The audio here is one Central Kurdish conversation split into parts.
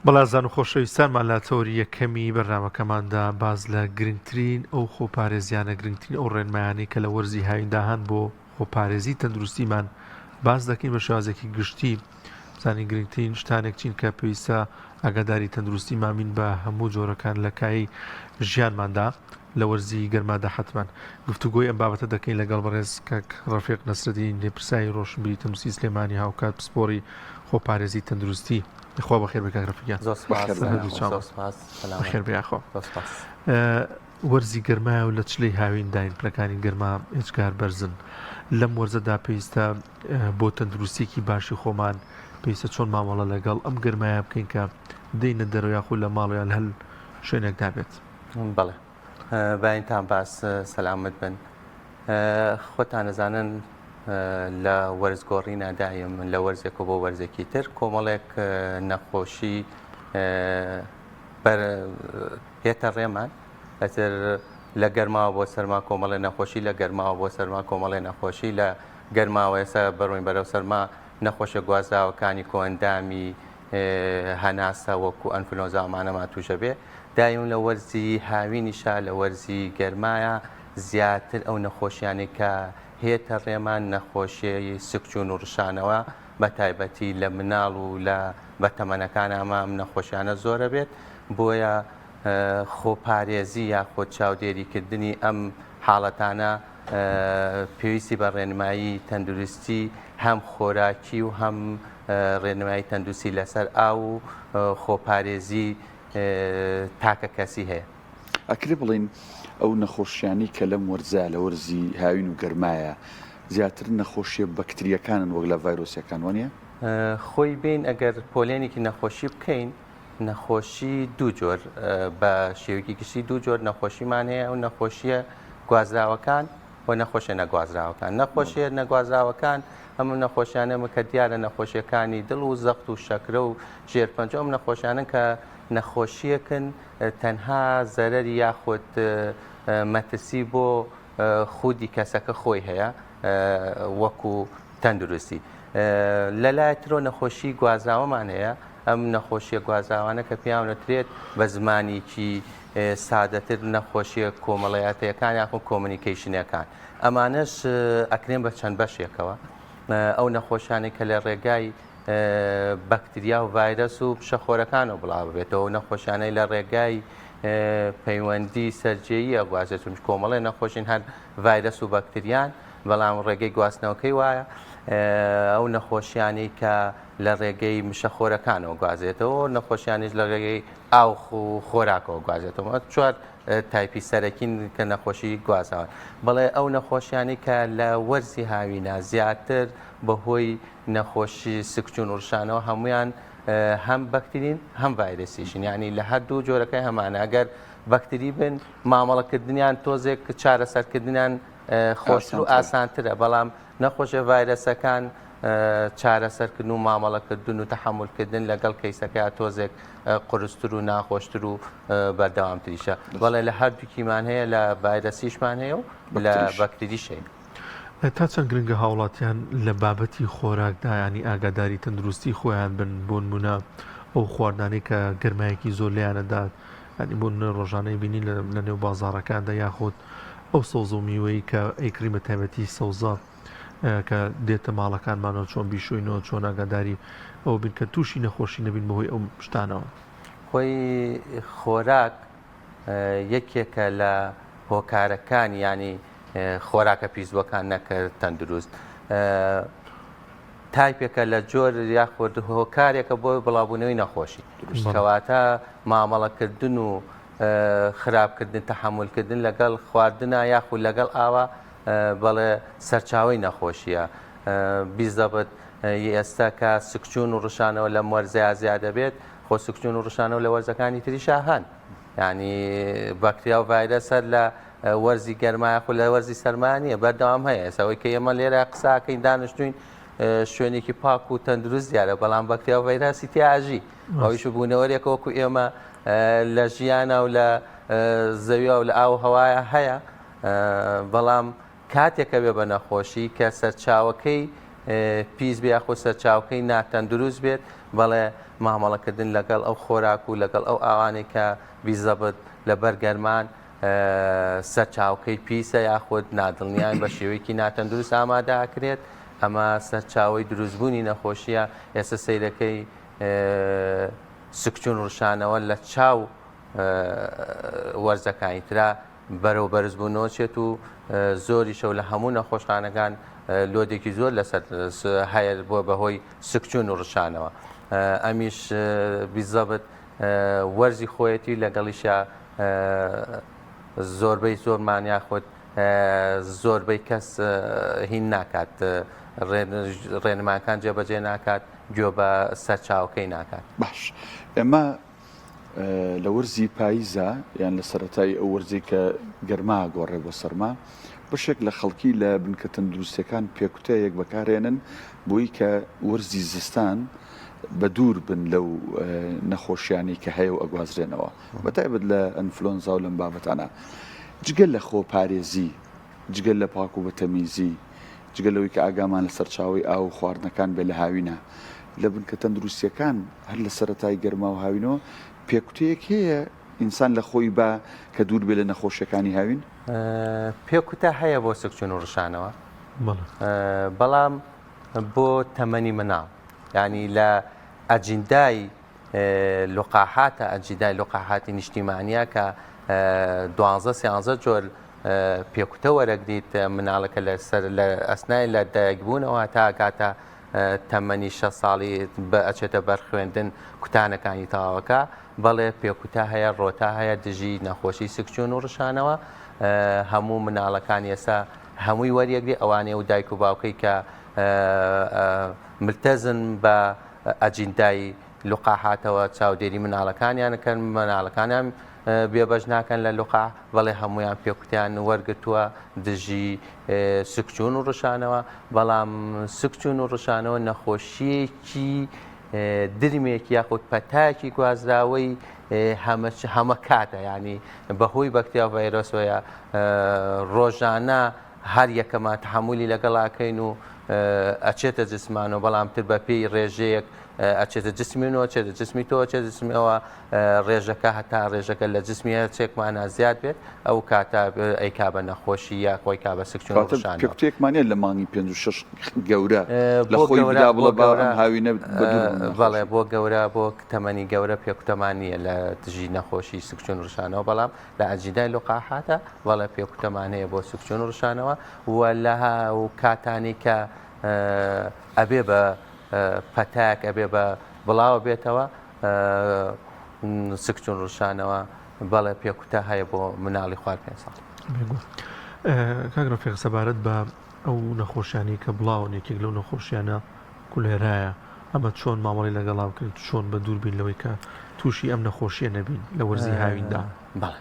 بەڵێزان و خۆشەویستانمان لە تەوەری یەکەمی بەرنامەکەماندا باس لە گرنگترین ئەو خۆپارێزیانە، گرنگترین ئەو ڕێنمایانەی کە لە وەرزی هاویندا هەن بۆ خۆپارێزی تەندروستیمان باس دەکەین بە شێوازێکی گشتی بزانین گرنگترین شتانێک چین کە پێویستە ئاگاداری تەندروستیمان بین بە هەموو جۆرەکان لە کایەی ژیانماندا لە وەرزی گەرمادا حەتمەن گفتوگۆی ئەم بابەتە دەکەین لەگەڵ بەڕێز کاک ڕەفیق نەسرەدین لێپرسراوی ڕۆشنبیری تەندروستی سلێمانی هاوکات پسپۆڕی خۆپارێزی تەندروستی خوا بەخێر بێ کاک ڕەفیق گیان. زۆر سپاس سەر هەردوو چاوم. زۆر سپاس سەلامەت. بەخێر بێ یاخوا. زۆر سپاس. وەرزی گەرمایە و لە چلەی هاوینداین پلەکانی گەرما ئێجگار بەرزن لەم وەرزەدا پێویستە بۆ تەندروستیەکی باشی خۆمان پێویستە چۆن مامەڵە لەگەڵ ئەم گەرمایە بکەین کە دێینە دەرەوە یاخود لە ماڵ یان هەر شوێنێکدا بێت. بەڵێ بەینتان باس سەلامەت بن خۆتان ئەزانن لە وەرز گۆڕینا دایم لە وەرزێکەوە بۆ وەرزێکی تر کۆمەڵێک نەخۆشی بەر هێتە ڕێمان ئەتر لە گەرماوە بۆ سەرما کۆمەڵێ نەخۆشی لە گەرماوە بۆ سەرما کۆمەڵێ نەخۆشی لە گەرماوە ئێستا بەڕۆین بەرەو سەرما نەخۆشە گوازراوەکانی کۆئەندامی هەناسە وەکو ئەنفلۆنزا ئەمانەمان تووشە بێ دایم لە وەرزی هاوینیشا لە وەرزی گەرمایە زیاتر ئەو نەخۆشیانەی کە هێتە ڕێمان نەخۆشیی سکچوون و ڕشانەوە بە تایبەتی لە مناڵ و لە بەتەمەنەکان ئەمە ئەم نەخۆشیانە زۆرە بێت بۆیە خۆپارێزی یاخود چاودێریکردنی ئەم حاڵەتانە پێویستی بە ڕێنمایی تەندروستی هەم خۆراکی و هەم ڕێنمایی تەندروستی لەسەر ئاو و خۆپارێزی تاکە کەسی هەیە. ئەکرێ بڵێین ئەو نەخۆشیانەی کە لەم وەرزە لە وەرزی هاوین و گەرمایە زیاتر نەخۆشیە بەکتریەکانن وەک لە ڤایرۆسیەکان وانە؟ خۆی بین ئەگەر پۆلێنێکی نەخۆشی بکەین نەخۆشی دوو جۆر بە شێوەیەکی گشتی دوو جۆر نەخۆشیمان هەیە ئەو نەخۆشیە گوازراوەکان و نەخۆشیە نەگوازراوەکان نەخۆشیە نەگوازراوەکان ئەم نەخۆشیانە کە دیارە نەخۆشیەکانی دڵ و زەخت و شەکرە و ژێرپەنجە ئەم نەخۆشیانن کە نەخۆشیەکن تەنها زەرەری یاخود مەترسی بۆ خودی کەسەکە خۆی هەیە وەکو تەندروستی لەلای ترۆ نەخۆشی گوازراوەمان هەیە ئەم نەخۆشیە گوازراوانە کە پێیان وترێت بە زمانێکی سادەتر نەخۆشیە کۆمەڵایەتیەکان یاخود communication ەکان ئەمانەش ئەکرێن بە چەند بەشێکەوە ئەو نەخۆشیانەی کە لە ڕێگای بەکتریا و ڤایرەس و پشەخۆرەکانەوە بڵاو بێتەوە نەخۆشیانەی لە ڕێگای پەیوەندی سەرجێیی ئەگوازێت چونکە کۆمەڵێ نەخۆشین هەر ڤایرەس و بەکتریان بەڵام ڕێگەی گواستنەوەکەی وایە ئەو نەخۆشیانەی کە لە ڕێگەی مشەخۆرەکانەوە گوازێتەوە نەخۆشیانیش لە ڕێگەی ئاو و خۆراکەوە گوازێتەوە چوار تایپی سەرەکین کە نەخۆشی گوازاوە بەڵێ ئەو نەخۆشیانی کە لە وەرزی هاوینە زیاتر بەهۆی نەخۆشی سکچون و ڕشانەوە هەمویان هەم بەکترین هەم ڤایرەسیشن یعنی لە هەردوو جۆرەکەی هەمانە ئەگەر بەکتری بن مامەڵەکردنیان تۆزێک چارەسەرکردنیان خۆشتر و ئاسانترە بەڵام نەخۆشە ڤایرەسەکان چارەسەرکردن و مامەڵەکردن و تەحەمولکردن لەگەڵ کەیسەکەیا تۆزێک قورستر و ناخۆشتر و بەردەوامتریشە بەڵێ لە هەردووکیمان هەیە لە ڤایرەسیشمان هەیە و لە بەکتریش هەیە. تا چەند گرنگە هاوڵاتیان لە بابەتی خۆراکدا یانی ئاگاداری تەندروستی خۆیان بن بۆنمونە ئەو خواردنانەی کە گەرمایەکی زۆر لێیان ئەدات یانی بۆ نمونە ڕۆژانەی بینین لە نێو بازاڕەکاندا یاخود ئەو سەوزە و میوەی کە ئەیکڕین بە تایبەتی سەوزە کە دێتە ماڵەکانمانەوە چۆن بیشۆینەوە چۆن ئاگاداری ئەوە بین کە تووشی نەخۆشی نەبین بەهۆی ئەو شتانەوە. خۆی خۆراک یەکێکە لە هۆکارەکان ینی خۆراکە پیسبووەکان نەکە تەندروست تایپێکە لە جۆر یاخود هۆکارێکە بۆ بڵاوبوونەوەی نەخۆشی کەواتە مامەڵەکردن و خراپکردن تەحملکردن لەگەڵ خواردنە یاخود لەگەڵ ئاوا بەڵێ سەرچاوی نەخۆشیە بیزەبت ئێستا کە سکچون و ڕشانەوە لەم وەرزەیا زیادە بێت خۆ سکچون و ڕشانەوە لە وەرزەکانی تریشا هەن یعنی بەکتریا و ڤایرەس هەر لە وەرزی گەرما یاخود لە وەرزی سەرما نییە بەردەوام هەیە ئێستا ئەوەی کە ئێمە لێرە قساکەین دانیشتوین شوێنێکی پاک و تەندروست دیارە بەڵام بەکتریا و ڤایرەسی تیا ئەژی ئەویش بوونەوەرێکە وەکو ئێمە لە ژیانە و لە زەویە و لە ئاو هەوایە هەیە بەڵام کاتێکە بێ بە نەخۆشی کە سەرچاوەکەی پیس بێ یاخود سەرچاوەکەی ناتەندروست بێت، بەڵێ مامەڵەکردن لەگەڵ ئەو خۆراک و لەگەڵ ئەو ئاوانەی کە بیزەبت لەبەر گەرمان سەرچاوەکەی پیسە یاخود نادڵنیان بە شێوەیەکی ناتەندروست ئامادە ئەکرێت، ئەمە سەرچاوەی دروستبوونی نەخۆشیە، ئێستا سەیرەکەی سکچون ڕشانەوە لە چاو وەرزەکانی ترا بەرەو بەرزبوونەوە چێت و زۆریشە و لە هەموو نەخۆشخانەکان لۆدێکی زۆر لەسەر هەیە بۆ بەهۆی سکچون و ڕشانەوە ئەمیش بیزەبت وەرزی خۆیەتی لەگەڵیشە زۆربەی زۆرمان یاخود زۆربەی کەس هین ناکات ڕێنماکان جێبەجێ ناکات گوێ بە سەرچاوەکەی ناکات. باش ئێمە لە وەرزی پاییزا یان لە سەرەتای ئەو وەرزەی کە گەرما گۆڕێ بۆ سەرما بەشێک لە خەڵکی لە بنکە تەندروستیەکان پێکوتەیەک بەکارێنن بۆی کە وەرزی زستان بە دوور بن لەو نەخۆشیانەی کە هەیە و ئەگوازرێنەوە بە تایبەت لە ئەنفلۆنزا و لەم بابەتانە جگە لە خۆپارێزی جگە لە پاک و بەتەمیزی، جگە لەوەی کە ئاگامان لە سەرچاوەی ئاو و خواردنەکان بێت لە هاوینە، لە بنکە تەندروستییەکان هەر لە سەرەتای گەرما و هاوینەوە پێکوتەیەک هەیە ئینسان لە خۆی با کە دوور بێت لە نەخۆشییەکانی هاوین؟ پێکوتە هەیە بۆ سکچوون و ڕشانەوە، بەڵام بۆ تەمەنی مناڵ یانی لە ئەجیندای لقاحاتە ئەجیدای لقاحاتی نیشتیمانیە کە دوانزە سیانزە جۆر پێکوتە وەرەگریت مناڵەکە لەسەر لە ئەسنای لە دایکبوونەوە تا کاتە تەمەنی شە ساڵی بە ئەچێتە بەر خوێندن کوتانەکانی تەواوەکە بەڵێ پێکوتە هەیە ڕۆتا هەیە دژی نەخۆشی سکچون و ڕشانەوە هەموو مناڵەکان ئێستا هەمووی وەریەگری ئەوانەیە و دایک و باوکەی کە ملتەزن بە ئەجیندای لوقاحاتەوە چاودێری مناڵەکانیان ئەکەن، مناڵەکانیان بێبەش ناکەن لە لوقاح، بەڵێ هەموویان پێکوتیان وەرگرتووە دژی سکچوون و ڕشانەوە، بەڵام سکچوون و ڕشانەوە نەخۆشییەکی درمێک یاخود پەتایەکی گوازراوەی هەمە کاتە ینی بەهۆی بەکتریا و ڤایرۆسەوەیە ڕۆژانە هەر یەکەمان تەحەمولی لەگەڵ ئەکەین و ئەچێتە جسمانەوە بەڵام تر بە پێی ڕێژەیەک ئەچێتە جسمی منەوە چێتە جسمی تۆ چێتە جسمی ئەوە ڕێژەکە هەتا ڕێژەکە لە جسمی هەرچێکمانە زیاد بێت ئەو کاتە ئەیکا بە نەخۆشی یا خۆی کا بە سکچون کەواتە پێکوتەیەکمان نیە لە مانگی پێنج و شەش گەورە لە خۆی بدا بڵێ با ئەم هاوینە بە دوور بن لە بەڵێ بۆ گەورە بۆ تەمەنی گەورە پێکوتەمان نییە لە دژی نەخۆشی سکچون ڕشانەوە بەڵام لە ئەجیدای لوقاحاتە بەڵێ پێکوتەمان هەیە بۆ سکچون و ڕشانەوە و لە و کاتانی کە ئەبێ بە پەتایەک ئەبێ بە بڵاوە بێتەوە سکچون ڕشانەوە بەڵێ پێکوتە هەیە بۆ مناڵی خوار پێ ساڵ. کاک ڕەفیق سەبارەت بە ئەو نەخۆشیانەی کە بڵاون یەکێک لەو نەخۆشیانە کولێرایە ئەمە چۆن مامەڵی لەگەڵا بکرێت چۆن بە دوور بین لەوەی کە تووشی ئەم نەخۆشیە نەبین لە وەرزی هاویندا؟ بەڵێ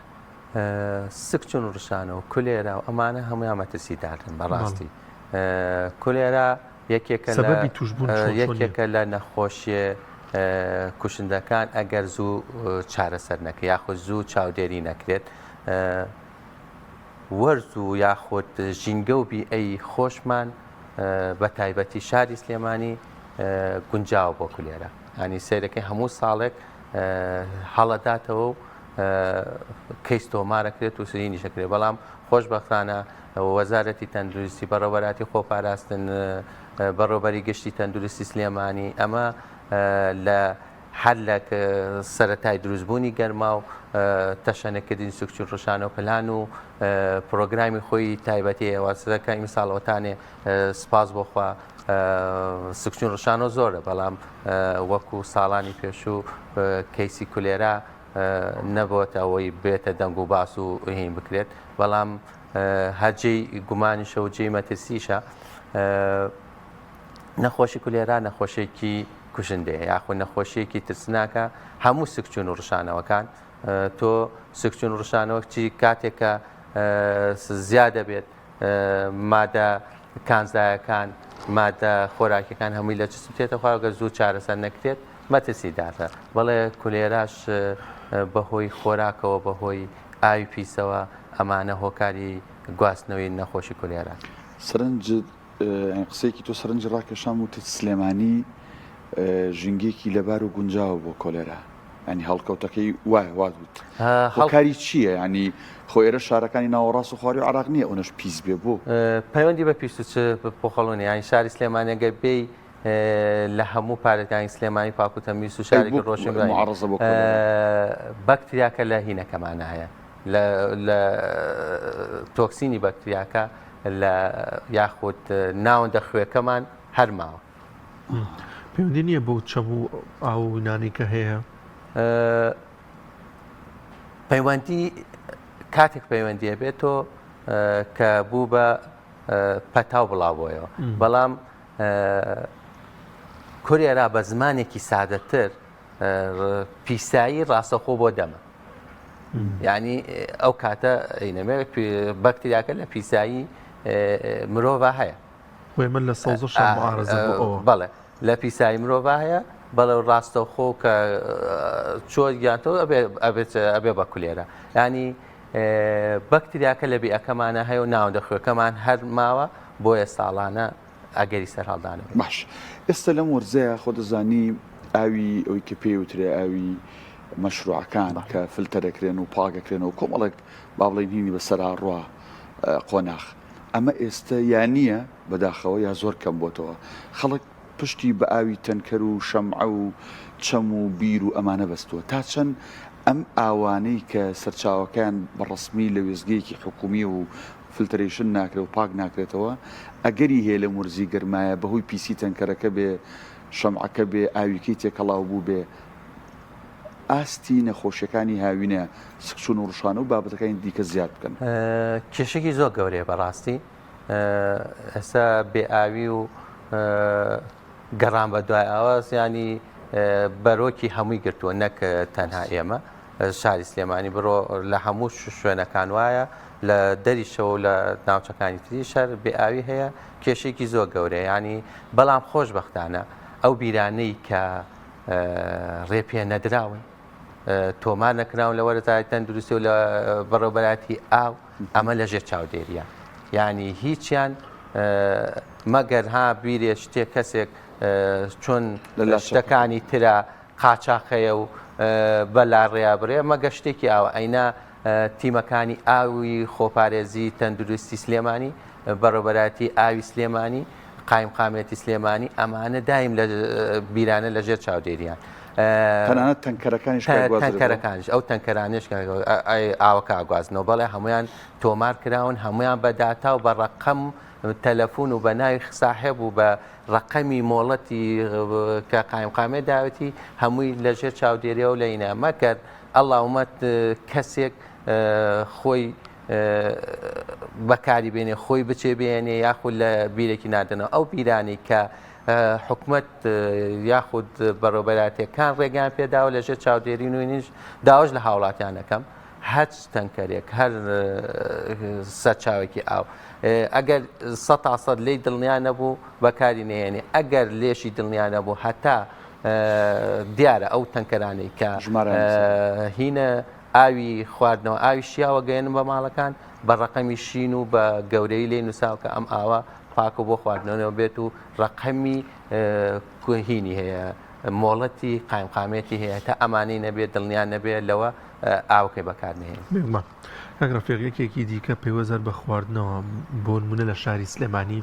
سکچون و ڕشانەوە کولێرا و ئەمانە هەموویان مەترسیدارن بەڕاستی کولێرا یەکێکە سەبەبی تووشبوون یەکێکە لە نەخۆشیە کوشندەکان ئەگەر زوو چارەسەر نەکە یاخود زوو چاودێری نەکرێت وەرز و یاخود ژینگە و بیئەی خۆشمان بە تایبەتی شاری سلێمانی گونجاوە بۆ کولێرە ینی سەیرەکەی هەموو ساڵێک هەڵەداتەوە و کەیس تۆمارەکرێت و سرینیشەکرێت بەڵام خۆشببختانە وەزارەتی تەندروستی بەڕێوەبەراتی خۆپاراستن بەڕێوبەری گشتی تەندروستی سلێمانی ئەمە لە هەر لە سەرەتای دروستبوونی گەرما و تەشەنەکردنی سوکچوون ڕشانەوە پلان و پرۆگرامی خۆی تایبەتی هەیە واسەکە ئیمساڵ ئەوتانێ سپاس بۆ خوا سکچون ڕشانەوە زۆرە بەڵام وەکو ساڵانی پێشوو کەیسی کولێرا نەبۆتە ئەوەی بێتە دەنگ و باس و هین بکرێت بەڵام هەرجێی گومانیشە و جێی مەترسیشە نەخۆشی کولێرا نەخۆشیێکی کوشندەیە یاخود نەخۆشیەکی ترسناکە هەموو سکچون و ڕشانەوەکان تۆ سکچون و ڕشانەوە چی کاتێکە زیادە بێت مادە کانزایەکان مادە خۆراکیەکان هەمووی لە جسم تێتە خواگە زوو چارەسەر نەکرێت مەترسی دارە بەڵێ کولێراش بەهۆی خۆراکەوە بەهۆی ئاوی پیسەوە ئەمانە هۆکاری گواستنەوەی نەخۆشی کولێرا. سەرنجت. قسەیەکی تۆ سەرنجی ڕاکێشام وتت سلێمانی ژینگەیەکی لەبار و گونجاوە بۆ کۆلێرا ینی هەڵکەوتەکەی وایە وات وت هۆکاری چییە ینی خۆ ئێرە شارەکانی ناوەڕاست و خواری عراق نییە ئەوەنەش پیس بێ بۆ پەیوەندی بە پیس و چ پۆخەڵۆنی یانی شاری سلێمانی گەر بێی لە هەموو پارێزگانی سلێمانی پاک و تەمیز و شارێکی ڕۆشن بەکتریاکە لە هینەکەمانە هەیە لە تۆکسینی بەکتریاکە لە یاخود ناوەندە خوێکەمان هەر ماوە. پەیوەندی نییە بەو چەم و ئاو و نانی کە هەیە؟ پەیوەندی کاتێک پەیوەندیە بێت تۆ کە بوو بە پەتا و بڵاو بۆیەوە بەڵام کۆلێرا بە زمانێکی سادەتر پیسایی ڕاستەخۆ بۆ دەمە یعنی ئەو کاتە ئەینەمێ بەکتریاکە لە پیسایی مرۆڤ هەیە من لە سەوزە بەڵێ لە پیسایی مرۆڤ هەیە بەڵێ ڕاستەوخۆ کە چۆ گیانتەوە ئەبێ بە کولێرە ینی بەکتریاکە لە بیئەکەمانە هەیە و ناوەندە خوێکەمان هەر ماوە بۆیە ساڵانە ئەگەری سەرهەڵدانەوەی. باش ئێستا لەم وەرزەیا خۆ دەزانی ئاوی ئەوی کە پێی وترێ ئاوی مەشروعەکان کە فلتەرەکرێن و پاکەکرێنەوە کۆمەڵێک با بڵێین هینی بەسەرا ڕوا قۆناخ ئەمە ئێستا یا نییە بەداخەوە یا زۆر کەم بۆتەوە خەڵک پشتی بە ئاوی تەنکەر و شەمعە و چەم و بیر و ئەمانە بەستووە تا چەند ئەم ئاوانەی کە سەرچاوەکەیان بە ڕەسمی لە وێستگەیەکی حکوومی و filtration ناکرێ و پاک ناکرێتەوە، ئەگەری هەیە لەم وەرزی گەرمایە بەهۆی پیسی تەنکەرەکە بێ، شەمعەکە بێ، ئاویکەی تێکەڵاو بووبێ، ئاستی نەخۆشیەکانی هاوینە، سکچوون و ڕشانە و بابەتەکانی دیکە زیاد بکەن. کێشەکی زۆر گەورەیە بەڕاستی ئێستا بێ ئاوی و گەڕان بە دوای ئاواز ینی بەرۆکی هەمووی گرتووە نەک تەنها ئێمە شاری سلێمانی بڕۆ لە هەموو شوێنەکان وایە لە دەریشەوە و لە ناوچەکانی تریش هەر بێ ئاوی هەیە کێشێکی زۆر گەورەیە ینی بەڵام خۆشببختانە ئەو بیرانەی کە ڕێپێ نەدراون تۆمار نەکراون لە وەرزای تەندروستی و لە بەڕێوبەراتی ئاو ئەمە لە ژێر چاودێریە ینی هیچیان مەگەر ها بیرێ شتێک کەسێک چۆن لە شتەکانی ترە قاچاخەیە و بە لاڕێیا برێ مەگەر شتێکی ئاوا ئەینا تیمەکانی ئاوی خۆپارێزی تەندروستی سلێمانی بەڕێوبەرایەتی ئاوی سلێمانی قایمقامێتی سلێمانی ئەمانە دایم لە بیرانە لە ژێر چاودێریان تەنانەت تەنکەرەکانیش تەنکەرەکانیش ئەو تەنکەرانیش ئاوەکە ئاگوازنەوە بەڵێ هەمویان تۆمار کراون هەمویان بە داتا و بە ڕقم تەلەفۆن و بە ناوی ساحێب و بە ڕەقەمی مۆڵەتی کە قایمقامێ داوێتی هەمووی لەژێر چاودێریەوە لە ئینا مەگەر ئەڵاومەت کەسێک خۆی بەکاری بێنێ خۆی بچێ بێنێ یاخود لە بیرێکی نادەنەوە ئەو بیرانی کە حکومت یاخود بەڕێوبەراتەکان ڕێگان پێداوە لەژێر چاودێری نوێنیش داواش لە هاوڵاتیانەکەم هەچ تەنکەرێک هەر سەرچاوێکی ئاو ئەگەر سە تا سەد لێی دڵنیا نەبوو بەکاری نهێنێ ئەگەر لێشی دڵنیا نەبوو هەتا دیارە ئەو تەنکەرانەی کە هینە ئاوی خواردنەوە ئاوی شیاوە گەێنن بە ماڵەکان بە ڕقەمی شین و بە گەورەی لێ نووساوە کە ئەم ئاوە پاک و بۆ خواردنەوە بێت و ڕقەمی هینی هەیە مۆڵەتی قایمقامێتی هەیە تا ئەمانەی نەبێت دڵنیا نەبێت لەوە ئاوەکەی بەکار نەهێنێت. بێگومان کاک ڕەفیق یەکێکی دیکە پەیوەست هەر بە خواردنەوە بۆ نمونە لە شاری سلێمانی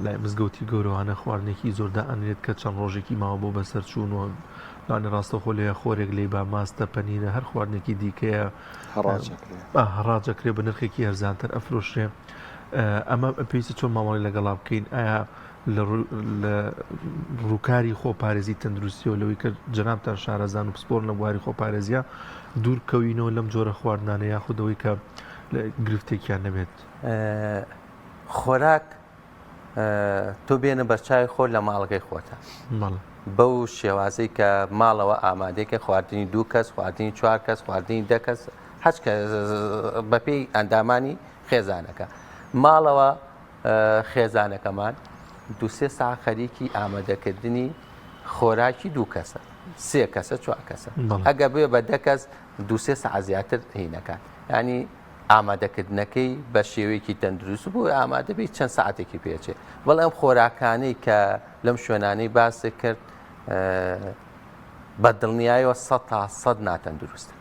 لای مزگەوتی گەورەوانە خواردنێکی زۆر دائەنرێت کە چەند ڕۆژێکی ماوە بۆ بەسەرچوون و لەوانە ڕاستەوخۆ لێ خۆرێک لێی با ماستە پەنیرە هەر خواردنێکی دیکەیە هەڕاجەکرێ بە نرخێکی هەرزانتر ئەفرۆشرێ ئەمە پێویستە چۆن مامەڵی لەگەڵا بکەین ئایا لە ڕووکاری خۆپارێزی تەندروستیەوە لەوەی کە جەنابتان شارەزان و پسپۆر لە بواری خۆپارێزیە دوور کەوینەوە لەم جۆرە خواردنانە یاخود ئەوەی کە گرفتێکیان نەبێت؟ خۆراک تۆ بێنە بەرچاوی خۆت لە ماڵەکەی خۆتە بەو شێوازەی کە ماڵەوە ئامادەکە خواردنی دوو کەس خواردنی چوار کەس خواردنی دە کەس هەچ کە بەپێی ئەندامانی خێزانەکە ماڵەوە خێزانەکەمان دوو سێ ساعت خەریکی ئامادەکردنی خۆراکی دوو کەسە سێ کەسە چوار کەسە ئەگە بێ بە دە کەس دوو سێ ساعت زیاتر هینەکات ینی. ئامادەکردنەکەی بە شێوەیەکی تەندروست بۆ ئامادە بێت چەند ساعتێکی پێچێ بەڵێ ئەم خۆراکانەی کە لەم شوێنانەی باست کرد بە دڵنیایەوە سە تا سەد ناتەندروستە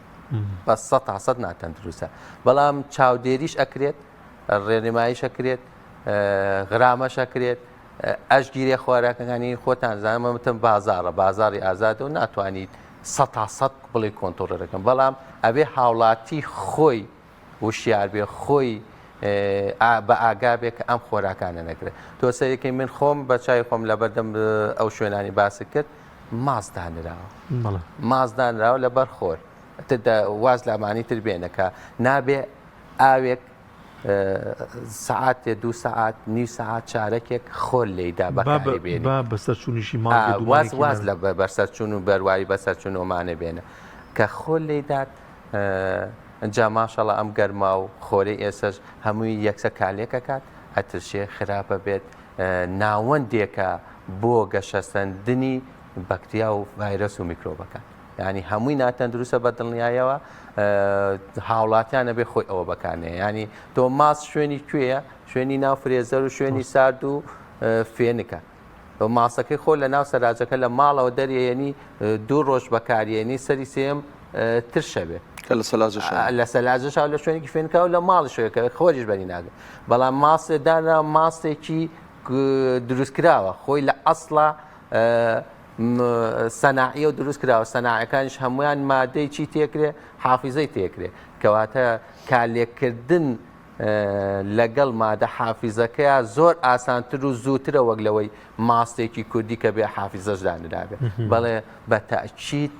بە سە تا سەد ناتەندروستە بەڵام چاودێریش ئەکرێت ڕێنماییش ئەکرێت غرامەش ئەکرێت ئەشگیرێ خۆراکەکانی خۆتان زانم متم بازاڕە بازاری ئازادە و ناتوانیت سە تا سەد بڵێ کۆنتۆرەکەم بەڵام ئەبێ هاوڵاتی خۆی وشیار بێ خۆی بە ئاگا بێ کە ئەم خۆراکانە نەگرێت تۆ سەیرەکەی من خۆم بە چای خۆم لەبەردەم ئەو شوێنانی باست کرد ماست دانراوە ماست دانراوە لەبەر خۆر واز لامانی تر بێنەکە نابێ ئاوێک سەعاتێ دوو سەعات نیو سەعات چارەکێک خۆر لێیدا بەکاری بێنی با بەسەرچوونیشی مانگێ دوو واز واز لە بەسەرچوون و بەرواری بەسەرچوون ئۆمانە بێنە کە خۆر لێیدات جا ماشەڵا ئەم گەرما و خۆرەی ئێسەش هەمووی یەکسە کالێک ئەکات ئەترشێ خراپە بێت ناوەندێکە بۆ گەشەسەندنی بەکتریا و ڤایرەس و میکرۆبەکان ینی هەمووی ناتەندروستە بە دڵنیایەوە هاوڵاتیان ئەبێ خۆی ئەوە بەکارنێ ینی تۆ ماست شوێنی کوێیە شوێنی ناو فرێزەر و شوێنی سارد و فێنکە ماسەکەی خۆ لە ناو سەراجەکە لە ماڵەوە دەرێنی دوو ڕۆژ بەکارێنی سەری سێم ترشە بێ کە لە سەلاجە لە سەلاجە شاو لە شوێنێکی فێنکە و لە ماڵی شوێکە خۆریش بەری ناگە بەڵام ماسێ دانا ماسێکی دروستکراوە خۆی لە ئەسڵا سەناعیە و دروست کراوە سەناعەکانیش هەمویان مادەی چی تێکرێ حافیزەی تێکرێ کەواتە کارلێککردن لەگەڵ مادە حافیزەکەیا زۆر ئاسانتر و زووترە وەک لەوەی ماستێکی کوردی کە بێ حافیزەش دانرابێ بەڵێ بە تەئکید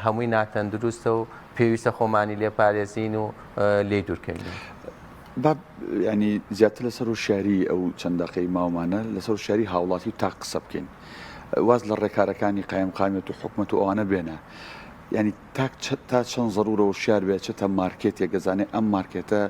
هەمووی ناتەندروستە و پێویستە خۆمانی لێ پارێزین و لێی دوورکەوینەوە. با ینی زیاتر لەسەر هۆشیاری ئەو چەند دەقەی ماومانە لەسەر هۆشیاری هاوڵاتی و تاک قسە بکەین واز لە ڕێکارەکانی قایمقامیەت و حکومەت و ئەوانە بێنە ینی تاک تا چەند زەرورە وشیار بێ ئەچێتە مارکێتێک ئەزانێ ئەم مارکێتە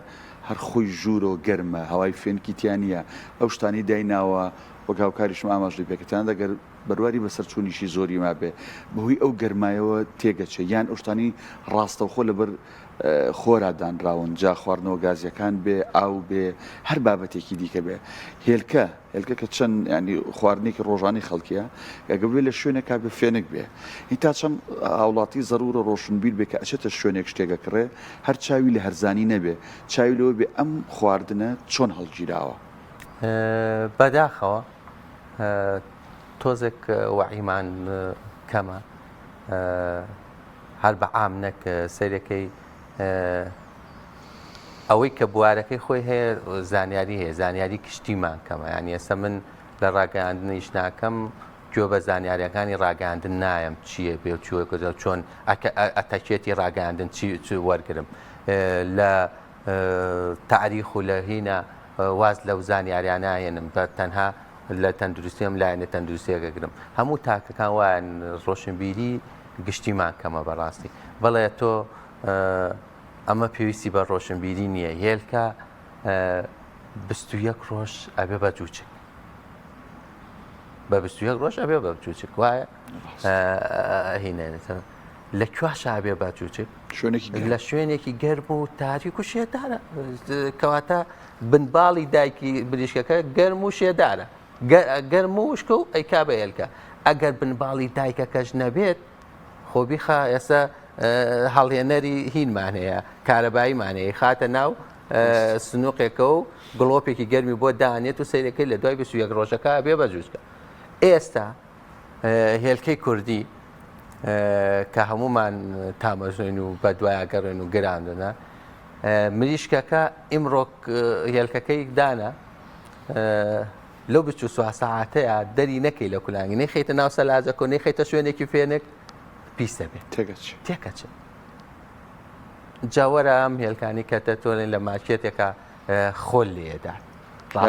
هەر خۆی ژوورۆ گەرمە هەوای فێنکی تیا نییە ئەو شتانەی دایناوە وەک هاوکاریشم ئاماژەی پێکرد تەنانەت ئەگەر بەرواری بەسەرچوونیشی زۆری مابێ بەهۆی ئەو گەرمایەوە تێگەچێ یان ئەو شتانەی ڕاستەوخۆ لەبەر خۆرا دانراون جا خواردنەوە گازیەکان بێ ئاو بێ هەر بابەتێکی دیکە بێ هێلکە هێلکە کە چەند ینی خواردنێکی ڕۆژانی خەڵکیە ئەگە بێ لە شوێنێکا بێ فێنک بێ هی تا چەند هاوڵاتی زەرورە ڕۆشنبیر بێ کە ئەچێتە شوێنێک شتێک ئەکڕێ هەر چاوی لە هەرزانی نەبێ چاوی لەوە بێ ئەم خواردنە چۆن هەڵگیراوە. بەداخەوە تۆزێک وەعیمان کەمە هەر بە عام نەک سەیرەکەی ئەوەی کە بوارەکەی خۆی هەیە زانیاری هەیە زانیاری کشتیمان کەمە یانی ئێستا من لە ڕاگەیاندنیش ناکەم گوێ بە زانیاریەکانی ڕاگەیاندن نایەم چییە بێ چوە چۆن ئەتەکێتی ڕاگەیاندن چی وەرگرم لە تاریخ و لە هینە واز لەو زانیاریان ناهێنم بە تەنها لە تەندروستی ئەم لایەنە تەندروستیەکەگرم هەموو تاکەکان وایان ڕۆشنبیری گشتیمان کەمە بەڕاستی بەڵێ تۆ ئەمە پێویستی بە ڕۆشنبیری نییە هێلکە 21 ڕۆژ ئەبێ بە جوچک بە 21 ڕۆژ ئەبێ بە جوچک وایە هینێنێتەوە لە کواشا ئەبێ بە جوچک لە شوێنێکی گەرم و تاریک و شێدارە کەواتە بنباڵی دایکی بریشکەکە گەرم و شێدارە گەرم و وشکە و ئەیکا بە هێلکە ئەگەر بنباڵی دایکەکەش نەبێت خۆ بیخە ئێستا هەڵهێنەری هینمان هەیە کارەباییمان هەیە خاتە ناو سنووقێکە و گڵۆپێکی گەرمی بۆ دانێت و سەیرەکەی لە دوای 21 ڕۆژەکە بێ بە جوچکە ئێستا هێلکەی کوردی کە هەمومان تامەزۆین و بە دوایە گەڕێن و گراندنە مریشکەکە ئیمڕۆ هێلکەکەی دانا لەو بچوو سوا سەعاتەیە دەری نەکەی لە کولانگی نەیخەیتە ناو سەلاجەکە و نەیخەیتە شوێنێکی فێنک پیسە بێت تێکەچێت تێکەچێت جاوەرە ئەم هێلکانی کە دەتوانین لە مارکێتێکە خۆل لێدات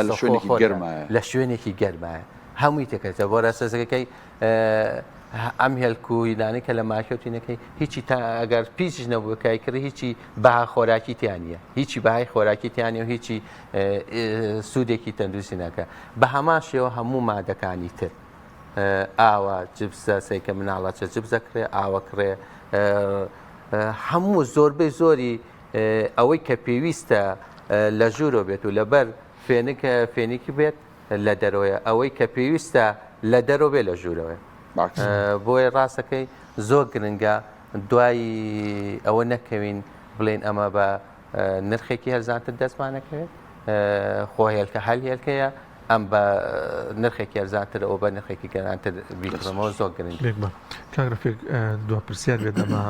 لە شوێنێکی گەرمایە لە شوێنێکی گەرمایە هەمووی تێکەچە بۆ ڕاستەکەی ئەم هێلک و هینانەی کە لە مارکێتینەکەی هیچی تا ئەگەر پیسیش نەبوو کای کڕی هیچی بەها خۆراکی تیا نییە هیچی بەهای خۆراکی تیا نییە و هیچی سوودێکی تەندروستی ناکە بە هەمان شێوە هەموو مادەکانی تر ئاوە جبسە سیکە مناڵە چە جبزە کرێ ئاوە کڕێ هەموو زۆربەی زۆری. ئەوەی کە پێویستە لە ژوورۆ بێت و لەبەر فێنک فێنیکی بێت لە دەرەوەیە ئەوەی کە پێویستە لە دەرەوە بێ لە ژوورەوەیە بۆیە ڕاستەکەی زۆر گرنگە دوای ئەوە نەکەوین بڵێن ئەمە بە نرخێکی هەرزانتر دەستمانەکەوێت خۆ هێلکە هەل هێلکەیە ئەم بە نرخێکی هەرزانتر ئەو بە نرخێکی گەرانتر بیکڕمەوە زۆر گرنگ بێگومان کاک ڕەفیق دوا پرسیار بێت ئەمە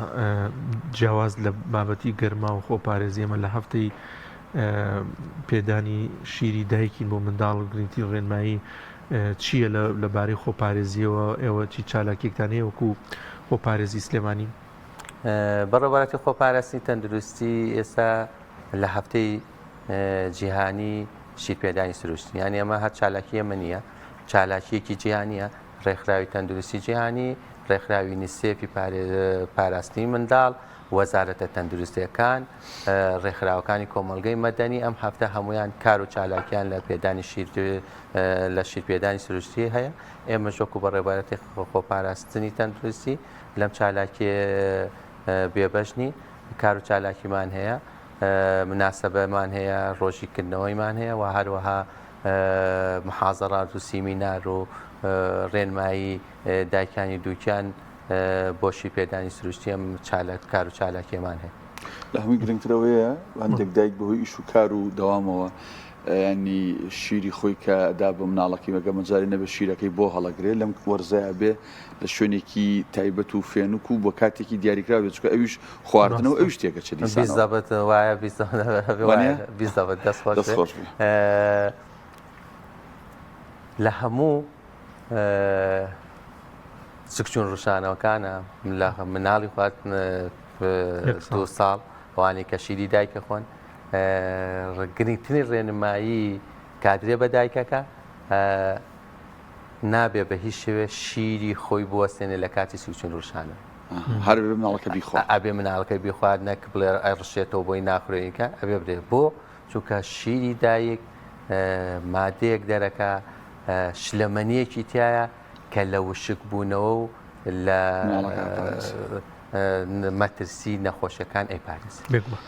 جیاواز لە بابەتی گەرما و خۆپارێزی ئەمە لە هەفتەی پێدانی شیری دایکین بۆ منداڵ و گرنگترین ڕێنمایی چییە لە بارەی خۆپارێزیەوە ئێوە چی چالاکیەکتان هەیە وەکو خۆپارێزی سلێمانی؟ بەڕێوەبەرایەتی خۆپاراستنی تەندروستی ئێستا لە هەفتەی جیهانی شیرپێدانی سروشتی یانی ئەمە هەر چالاکی ئێمە نییە چالاکیەکی جیهانیە ڕێکخراوی تەندروستی جیهانی ڕێکخراوی یونیسێفی پاراستنی منداڵ وەزارەتە تەندروستیەکان ڕێکخراوەکانی کۆمەڵگەی مەدەنی ئەم هەفتە هەمویان کار و چالاکیان لە پێدانی شیر لە شیرپێدانی سروشتی هەیە ئێمە وەکو بەڕێوەبەرایەتی خۆپاراستنی تەندروستی لەم چالاکیە بێبەش نین کار و چالاکیمان هەیە مناسەبەمان هەیە ڕۆژی کردنەوەیمان هەیە و هەروەها محازەڕات و سیمینار و ڕێنمایی دایکانی دووکیان بۆ شیرپێدانی سروشتی ئەم چالاک کار و چالاکیەمان هەیە. لە هەمووی گرنگتر ئەوەیە هەندێک دایک بەهۆی ئیش و کار و دەوامەوە ینی شیری خۆی کە دا بە مناڵەکەی مەگە مەجای نەبێ شیرەکەی بۆ هەڵەگرێ لەم وەرزەیا بێ لە شوێنێکی تایبەت و فێنک و بۆ کاتێکی دیاریکراو بێت چونکە ئەویش خواردنە و ئەویش تێکەچێ دیسانەوە. بیزەبت وایە بیزەبت دەست خۆش دەست خۆش بێ. لە هەموو سکچون ڕشانەوەکانە لە مناڵی خوارد دو ساڵ ئەوانەی کە شیری دایکە خۆن گرنگترین ڕێنمایی کادرێ بە دایکەکە نابێ بە هیچ شێوێ شیری خۆی بوەستێنێ لە کاتی سوچون ڕشانە هەر بێ مناڵەکە بیخوا ئەبێ مناڵەکە بیخوات نەک بڵێ ئەڕشێتەوە بۆی ناخورێنیکە ئەبێ برێ بۆ چونکە شیری دایک مادەیەک دەرەکا شلەمەنیەکی تایە کە لە وشک بوونەوە و لە مەترسی نەخۆشیەکان ئەیپارێزێت. بێگومان.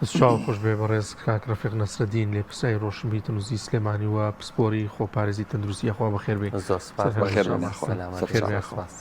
دەست چاو خۆش بێ بەڕێز کاک ڕەفیق نەسرەدین لێپرسراوی ڕۆشنبیری تەندروستی سلێمانی و پسپۆری خۆپارێزی تەندروستی یاخوا بەخێر بێی. زۆر سپاس بەخێر بێن یاخوا. سەلامەت بەخێر بێن. سپاس.